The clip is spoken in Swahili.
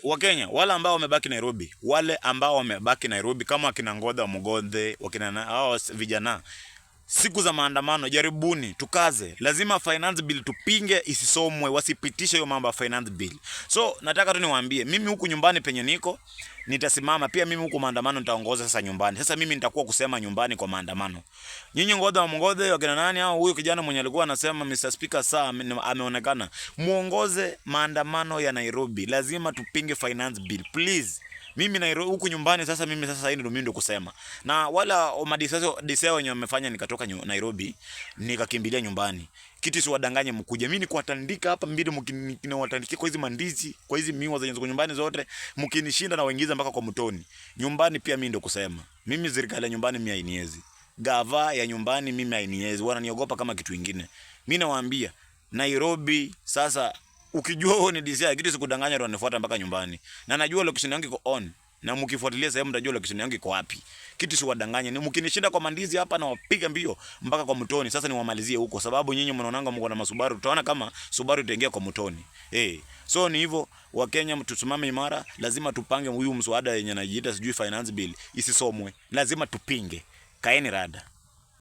Wakenya wale ambao wamebaki Nairobi, wale ambao wamebaki Nairobi kama wakina Ngodha Mugodhe, wakina hao vijana, siku za maandamano jaribuni tukaze, lazima finance bill tupinge, isisomwe, wasipitishe hiyo mambo ya finance bill. So nataka tu niwaambie, mimi huku nyumbani penye niko nitasimama pia, mimi huku maandamano nitaongoza sasa nyumbani. Sasa mimi nitakuwa kusema nyumbani kwa maandamano. Nyinyi Ngodha wa Mugodhe, wakina nani hao, huyu kijana mwenye alikuwa anasema Mr. Speaker saa ameonekana, muongoze maandamano ya Nairobi, lazima tupinge finance bill please. Mimi Nairobi huku nyumbani sasa, mimi sasa hii ndio mimi ndio kusema. Na wala madiseo wenye wamefanya nikatoka Nairobi nikakimbilia nyumbani. Kitu siwadanganye mkuje. Mimi ni kuwatandika hapa mbili, mkiniwatandikia kwa hizi mandizi, kwa hizi miwa zenye ziko nyumbani zote, mkinishinda na waingiza mpaka kwa mtoni. Nyumbani pia mimi ndio kusema. Mimi serikali ya nyumbani mimi hainiezi. Gava ya nyumbani mimi hainiezi. Wananiogopa kama kitu kingine. Mimi nawaambia Nairobi sasa, ukijua wewe ni DCI, kitu sikudanganya, utanifuata mpaka nyumbani. Na najua location yangu iko on. Na mkifuatilia sehemu mtajua location yangu iko wapi. Kitu siwadanganye. Ni mkinishinda kwa mandizi hapa na wapiga mbio mpaka kwa mtoni. Sasa niwamalizie huko sababu nyinyi mnaonanga mko na masubaru. Tutaona kama Subaru itaingia kwa mtoni. So ni hivyo, Wakenya tusimame imara, lazima tupange huyu mswada yenye anajiita sijui finance bill isisomwe. Lazima tupinge. Kaeni rada.